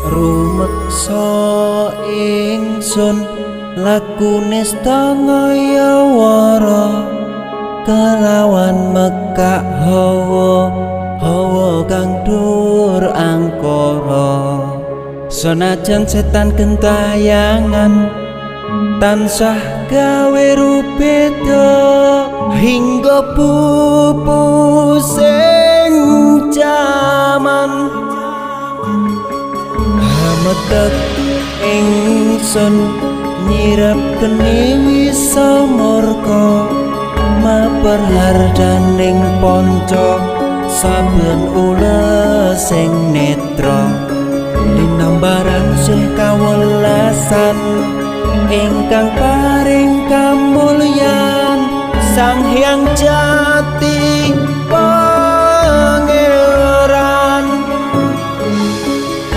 Rumeksa ingsun lakune ngaya wara kelawan mekak hawa hawa kang dur angkara. Senajan setan gentayangan tansah gawe rubeda hingga pupusing jaman. Hametek ingsun nyirep geni wisa murka maper hardaning panca saben ulesing netra linambaran sih kawelasan ingkang paring kamulyan Sang Hyang Jati.